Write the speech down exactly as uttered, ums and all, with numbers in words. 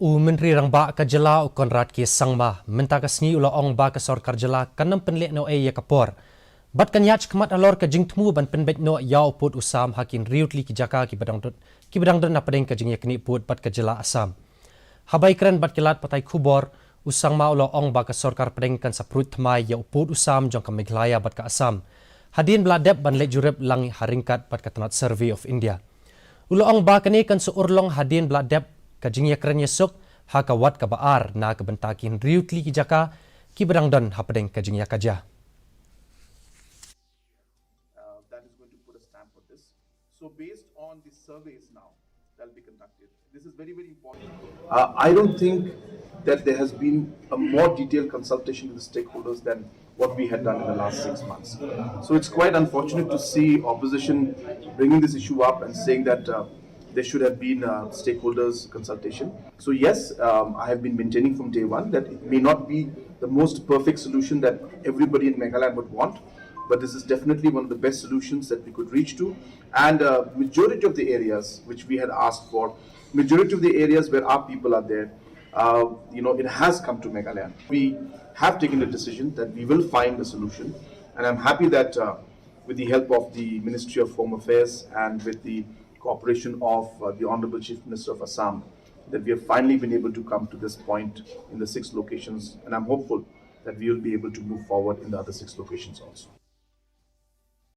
U Myntri Rangbah ka jylla u Conrad K Sangma mynta ka sngi u la ong ba ka sorkar jylla kan ym pynleh noh ei ïa ka por bad kan ïaid shakhmat halor ka jingthmu ban pynbeit noh ïa u pud u sam ha ki hynriew tylli ki jaka kiba dang don, kiba dang don hapdeng ka jingïaknieh pud bad ka jylla Assam. Haba ïakren bad ki lad pathai khubor, u Sangma u la ong ba ka sorkar pdeng kan sa pruid thymmai ïa u pud u sam jong ka Meghalaya bad ka Assam hadien ba la dep ban leit jurip lang ha ryngkat bad ka tnat Survey of India. U la ong ba kane kan sa urlong hadien ba la dep ka jingïakren ïasuk ha ka wat kaba ar na ka bynta ki hynriew tylli ki jaka kiba dang don hapdeng ka jingïakajia. Uh, that is going to put a stamp on this. So, based on the surveys now that will be conducted, this is very, very important. Uh, I don't think that there has been a more detailed consultation with the stakeholders than what we had done in the last six months. So, it's quite unfortunate to see opposition bringing this issue up and saying that uh, there should have been uh, stakeholders consultation. So yes, um, I have been maintaining from day one that it may not be the most perfect solution that everybody in Meghalaya would want, but this is definitely one of the best solutions that we could reach to. And uh, majority of the areas which we had asked for, majority of the areas where our people are there, uh, you know, it has come to Meghalaya. We have taken the decision that we will find a solution, and I'm happy that uh, with the help of the Ministry of Home Affairs and with the cooperation of uh, the Honorable Chief Minister of Assam, that we have finally been able to come to this point in the six locations, and I'm hopeful that we will be able to move forward in the other six locations also.